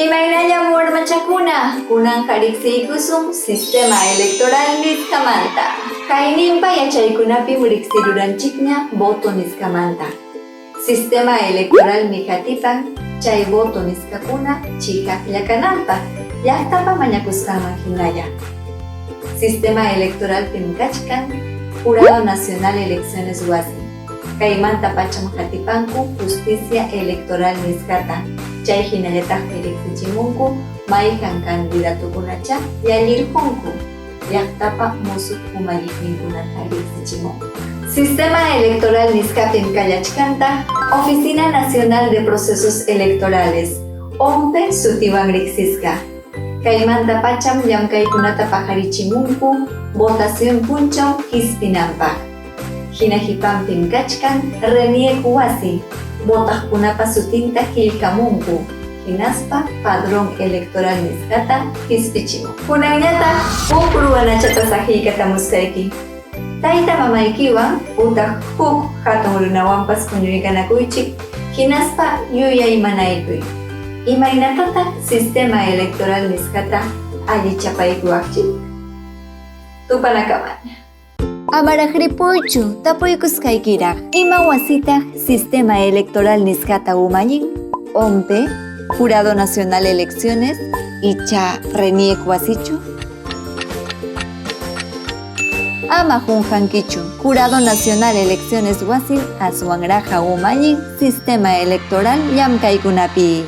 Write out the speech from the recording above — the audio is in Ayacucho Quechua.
Imaynallam warmachakuna, kunanqa riqsiykusun sistema electoral nisqamanta. Kayninpa yachaykunapim riqsiruranchikña voto nisqamanta. Sistema electoralmi qatipan chay voto nisqakuna chiqaqlla kananpaq llaqtapa mañakusqanman hinalla. Sistema electoralpim kachkan Jurado Nacional Elecciones wasi. Kaymanta pacham qatipanku justicia electoral nisqata, chay hinallataqmi riqsichimunku mayqan candidatokunachá llallirqunku. Llaqtapa musuq umalliqninkunata riqsichimunku. Sistema electoral nisqapim kallachkantaq Oficina Nacional de Procesos Electorales, ONPE, sutiwan riqsisqa. Kaymanta pacham llamkaykunata paqarichimunku votación punchaw qispinanpaq. Hina hipanpim kachkan RENIEC wasi, votaqkunapa sutinta qillqamunku hinaspa padrón electoral nisqata qispichimun. Kunanñataq huk ruwanachata saqiykatamusqayki. Tayta mamaykiwan utaq huk hatun runawanpas huñuykanakuychik hinaspa yuyaymanaykuy. Imaynatataq sistema electoral nisqata allichapaykuwaqchik? Tupanakamaña. Amaraq ripuychu, tapuykusqaykiraq. Ima wasitaq sistema electoral nisqata umallin? ONPE, Jurado Nacional Elecciones icha RENIEC wasichu? Ama qunqankichu, Jurado Nacional Elecciones wasim aswanraqa umallin sistema electoral llamkaykunapi.